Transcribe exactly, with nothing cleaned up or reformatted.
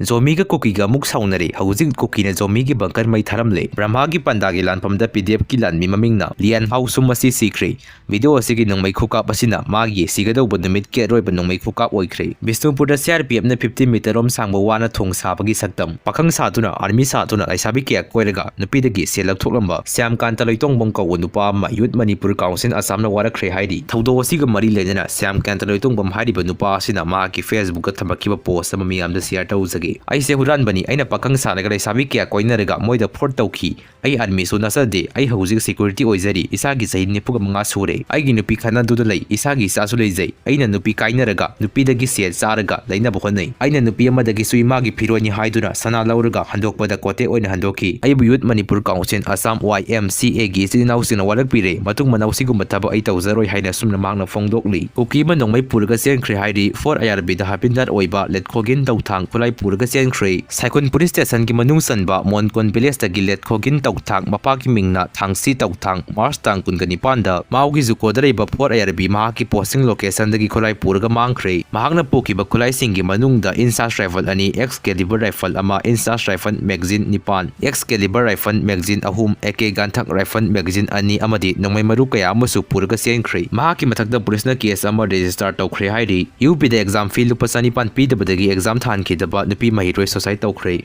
ꯖꯣꯃꯤꯒ ꯀꯨꯀꯤꯒ ꯑꯃꯨꯛ ꯁꯥꯎꯅꯔꯦ꯫ ꯍꯧꯖꯤꯛ ꯀꯨꯀꯤꯅ ꯖꯣꯃꯤꯒꯤ ꯕꯪꯀꯔ ꯃꯩ ꯊꯥꯔꯝꯂꯦ꯫ ꯕ꯭ꯔꯍꯃꯥꯒꯤ ꯄꯥꯟꯗꯥꯒꯤ ꯂꯥꯟꯐꯝꯗ ꯄꯤ ꯗꯤ ꯑꯦꯐꯀꯤ ꯂꯥꯟꯃꯤ ꯃꯃꯤꯡꯅ ꯂꯤꯌꯥꯟ ꯍꯥꯎ ꯁꯨꯝ ꯑꯁꯤ ꯁꯤꯈ꯭ꯔꯦ꯫ ꯚꯤꯗꯤꯑꯣ ꯑꯁꯤꯒꯤ ꯅꯣꯡꯃꯩ ꯈꯨꯀꯥꯞ ꯑꯁꯤꯅ ꯃꯥꯒꯤ ꯁꯤꯒꯗꯧꯕ ꯅꯨꯃꯤꯠꯀꯤ ꯑꯔꯣꯏꯕ ꯅꯣꯡꯃꯩ ꯈꯨꯀꯥꯞ ꯑꯣꯏꯈ꯭ꯔꯦ꯫ ꯕꯤꯁꯅꯨꯄꯨꯔꯗ ꯁꯤ ꯑꯥꯔ ꯄꯤ ꯑꯦꯐꯅ ꯐꯤꯐꯇꯤ ꯃꯤꯇꯔ ꯔꯣꯝ ꯁꯥꯡꯕ ꯋꯥꯅ ꯊꯣꯡ ꯁꯥꯕꯒꯤ ꯁꯛꯇꯝ꯫ ꯄꯥꯈꯪ ꯁꯥꯗꯨꯅ, ꯑꯥꯔꯃꯤ ꯁꯥꯗꯨꯅ, ꯂꯩꯁꯥꯕꯤ ꯀꯌꯥ ꯀꯣꯏꯔꯒ ꯅꯨꯄꯤꯗꯒꯤ ꯁꯦꯜ ꯂꯧꯊꯣꯛꯂꯝꯕ ꯁ꯭ꯌꯥꯝꯀꯥꯟꯇ ꯂꯣꯏꯇꯣꯡꯕꯝ ꯀꯧꯕ ꯅꯨꯄꯥ ꯑꯃ ꯌꯨꯠ ꯃꯅꯤꯄꯨꯔ ꯀꯥꯎꯟꯁꯤꯜ ꯑꯁꯥꯝꯅ ꯋꯥꯔꯛꯈ꯭ꯔꯦ ꯍꯥꯏꯔꯤ꯫ ꯊꯧꯗꯣꯛ ꯑꯁꯤꯒ ꯃꯔꯤ ꯂꯩꯅꯅ ꯁ꯭ꯌꯥꯝꯀꯥꯟꯇ ꯂꯣꯏꯇꯣꯡꯕꯝ ꯍꯥꯏꯔꯤꯕ ꯅꯨꯄꯥ ꯑꯁꯤꯅ ꯃꯍꯥꯛꯀꯤ ꯐꯦꯁꯕꯨꯛꯇ ꯊꯝꯃꯛꯈꯤꯕ ꯄꯣꯁ ꯑꯃ ꯃꯤꯌꯥꯝꯗ ꯁꯤꯌꯥꯔ ꯇꯧꯖꯒꯦ꯫ "ꯑꯩꯁꯦ ꯍꯨꯔꯥꯟꯕꯅꯤ꯫ ꯑꯩꯅ ꯄꯥꯈꯪ ꯁꯥꯔꯒ ꯂꯩꯁꯥꯕꯤ ꯀꯌꯥ ꯀꯣꯏꯅꯔꯒ ꯃꯣꯏꯗ ꯐꯣꯔꯠ ꯇꯧꯈꯤ꯫ ꯑꯩ ꯑꯥꯔꯃꯤꯁꯨ ꯅꯠꯆꯗꯦ꯫ ꯑꯩ ꯍꯧꯖꯤꯛ ꯁꯦꯀ꯭ꯌꯨꯔꯤꯇꯤ ꯑꯣꯏꯖꯔꯤ꯫ ꯏꯆꯥꯒꯤ ꯆꯍꯤ ꯅꯤꯐꯨꯒ ꯃꯉꯥ ꯁꯨꯔꯦ꯫ ꯑꯩꯒꯤ ꯅꯨꯄꯤ ꯈꯠꯅꯗꯨꯅ ꯂꯩ꯫ ꯏꯆꯥꯒꯤ ꯏꯆꯥꯁꯨ ꯂꯩꯖꯩ꯫ ꯑꯩꯅ ꯅꯨꯄꯤ ꯀꯥꯏꯅꯔꯒ ꯅꯨꯄꯤꯗꯒꯤ ꯁꯦꯜ ꯆꯥꯔꯒ ꯂꯩꯅꯕ ꯍꯣꯠꯅꯩ꯫ ꯑꯩꯅ ꯅꯨꯄꯤ ꯑꯃꯗꯒꯤꯁꯨ ꯏꯃꯥꯒꯤ ꯐꯤꯔꯣꯜꯅꯤ ꯍꯥꯏꯗꯨꯅ ꯁꯅꯥ ꯂꯧꯔꯒ ꯍꯟꯗꯣꯛꯄꯗ ꯀꯣꯇꯦꯛ ꯑꯣꯏꯅ ꯍꯟꯗꯣꯛꯈꯤ꯫ ꯑꯩꯕꯨ ꯌꯨꯠ ꯃꯅꯤꯄꯨꯔ ꯀꯥꯎꯟꯁꯤꯜ ꯑꯁꯥꯝ, ꯋꯥꯏ ꯑꯦꯝ ꯁꯤ ꯑꯦꯒꯤ ꯏꯆꯤꯜ ꯏꯅꯥꯎꯁꯤꯡꯅ ꯋꯥꯔꯛꯄꯤꯔꯦ꯫ ꯃꯇꯨꯡ ꯃꯅꯥꯎ ꯁꯤꯒꯨꯝꯕ ꯊꯕꯛ ꯑꯩ ꯇꯧꯖꯔꯣꯏ" ꯍꯥꯏꯅ ꯑꯁꯨꯝꯅ ꯃꯍꯥꯛꯅ ꯐꯣꯡꯗꯣꯛꯂꯤ꯫ ꯀꯨꯀꯤ ꯑꯃ ꯅꯣꯡꯃꯩ ꯄꯨꯔꯒ ꯆꯦꯟꯈ꯭ꯔꯦ ꯍꯥꯏꯔꯤ꯫ ꯐꯣꯔꯠ ꯑꯥꯏ ꯑꯥꯔ ꯕꯤꯗ ꯍꯥꯕꯤꯜꯗꯥꯔ ꯑꯣꯏꯕ ꯂꯦꯠꯈꯣꯒꯤꯟ ꯇꯧꯊꯥꯡ ꯈꯨꯠꯂꯥꯏ ꯄꯨꯔꯒ ꯆꯦꯟꯈ꯭ꯔꯦ꯫ ꯁꯥꯏꯈꯨꯟ ꯄꯨꯂꯤꯁ ꯁ꯭ꯇꯦꯁꯟꯒꯤ ꯃꯅꯨꯡ ꯆꯟꯕ ꯃꯣꯟꯀꯣꯟ ꯚꯤꯂꯦꯖꯇꯒꯤ ꯂꯦꯠꯈꯣꯒꯤꯟ ꯇꯧꯊꯥꯡ, ꯃꯄꯥꯒꯤ ꯃꯤꯡꯅ ꯊꯥꯡꯁꯤ ꯇꯧꯊꯥꯡ, ꯃꯥꯔꯆ ꯇꯥꯡ ꯀꯨꯟꯒ ꯅꯤꯄꯥꯟꯗ ꯃꯥꯎꯒꯤ ꯖꯨꯀꯣꯗ ꯂꯩꯕ ꯐꯣꯔꯠ ꯑꯥꯏ ꯑꯥꯔ ꯕꯤ ꯃꯍꯥꯛꯀꯤ ꯄꯣꯁꯇꯤꯡ ꯂꯣꯀꯦꯁꯟꯗꯒꯤ ꯈꯨꯠꯂꯥꯏ ꯄꯨꯔꯒ ꯃꯥꯡꯈ꯭ꯔꯦ꯫ ꯃꯍꯥꯛꯅ ꯄꯨꯈꯤꯕ ꯈꯨꯠꯂꯥꯏꯁꯤꯡꯒꯤ ꯃꯅꯨꯡꯗ ꯏꯟꯆꯥꯔꯖ ꯔꯥꯏꯐꯜ ꯑꯅꯤ, ꯑꯦꯛꯁ ꯀꯦꯂꯤꯕꯔ ꯔꯥꯏꯐꯜ ꯑꯃ, ꯏꯟꯆꯥꯔꯖ ꯔꯥꯏꯐꯜ ꯃꯦꯒꯖꯤꯟ ꯅꯤꯄꯥꯟ, ꯑꯦꯛꯁ ꯀꯦꯂꯤꯕꯔ ꯔꯥꯏꯐꯜ ꯃꯦꯒꯖꯤꯟ ꯑꯍꯨꯝ, ꯑꯦ ꯀꯦ ꯒꯟꯊꯛ ꯔꯥꯏꯐꯜ ꯃꯦꯒꯖꯤꯟ ꯑꯅꯤ ꯑꯃꯗꯤ ꯅꯣꯡꯃꯩ ꯃꯔꯨ ꯀꯌꯥ ꯑꯃꯁꯨ ꯄꯨꯔꯒ ꯆꯦꯟꯈ꯭ꯔꯦ꯫ ꯃꯍꯥꯛꯀꯤ ꯃꯊꯛꯇ ꯄꯨꯂꯤꯁꯅ ꯀꯦꯁ ꯑꯃ ꯔꯦꯖꯤꯁꯇꯥꯔ ꯇꯧꯈ꯭ꯔꯦ ꯍꯥꯏꯔꯤ꯫ ꯌꯨ ꯄꯤꯗ ꯑꯦꯛꯖꯥꯝ ꯐꯤ ꯂꯨꯄꯥ ꯆꯅꯤꯄꯥꯟ ꯄꯤꯗꯕꯗꯒꯤ ꯑꯦꯛꯖꯥꯝ ꯊꯥꯍꯟꯈꯤꯗꯕ ꯅꯨꯄꯤ ꯃꯍꯩꯔꯣꯏ ꯁꯨꯁꯥꯏꯗ ꯇꯧꯈ꯭ꯔꯦ꯫